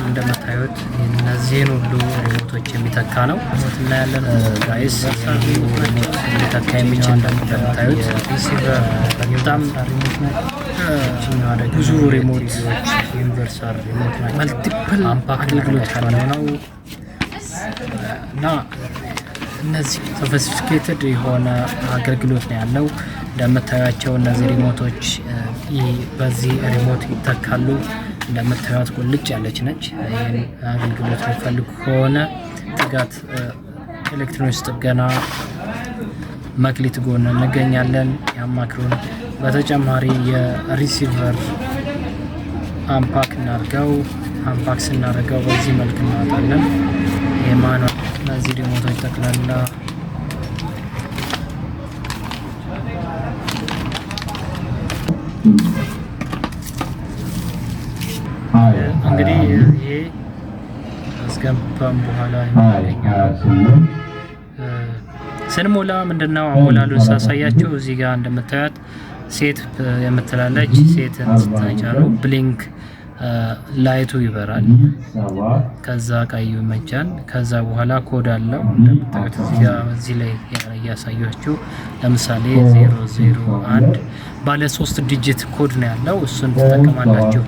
እንደምታዩት እነዚህን ሁሉ remote ኦች የሚተካ ነው። Remote እናያለን guys፣ remote ሊተካ የሚችል እንደምታዩት receiver በጣም ብዙ remote Universal remote ናቸው። Multiple አገልግሎት ያለው ነው እና እነዚህ sophisticated የሆነ አገልግሎት ነው ያለው። እንደምታዩቸው እነዚህ remote ኦች በዚህ remote ይተካሉ። እንደምታዩት ቁልጭ ያለች ነች። ይህን አገልግሎት የሚፈልጉ ከሆነ ትጋት ኤሌክትሮኒክስ ጥገና መክሊት ጎን እንገኛለን። ያማክሩን። በተጨማሪ የ receiver unpack እናድርገው። Unpack ስናደርገው በዚህ መልክ እናወጣለን። የ manual እነዚህ remote ኦች ጠቅላላ እንግዲህ ይሄ አስገባም በኋላ የሚያገኘው ስንሞላ ምንድነው አሞላሉን ሳሳያችሁ እዚህ ጋር እንደምታዩት set የምትላለች set ን ስትጫኑ blink light ኡ ይበራል። ከዛ ቀዩ ይመቻል። ከዛ በኋላ ኮድ አለው እንደምታዩት እዚህ ጋር እዚህ ላይ እያሳያችሁ ለምሳሌ 001 ባለ 3 digit code ነው ያለው። እሱን ትጠቀማላችሁ።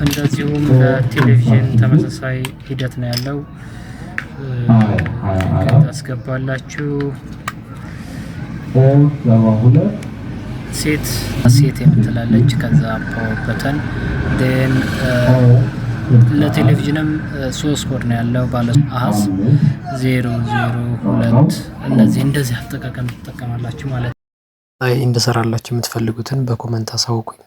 እንደዚሁም ለቴሌቪዥን ተመሳሳይ ሂደት ነው ያለው። ታስገባላችሁ set set የምትላለች ከዛ power button ን ለቴሌቪዥንም ሶስት ኮድ ነው ያለው ባለ አሃዝ 002 እነዚህ እንደዚህ አጠቃቀም ትጠቀማላችሁ ማለት ነው። ላይ እንድሰራላችሁ የምትፈልጉትን በ comment አሳውቁኝ።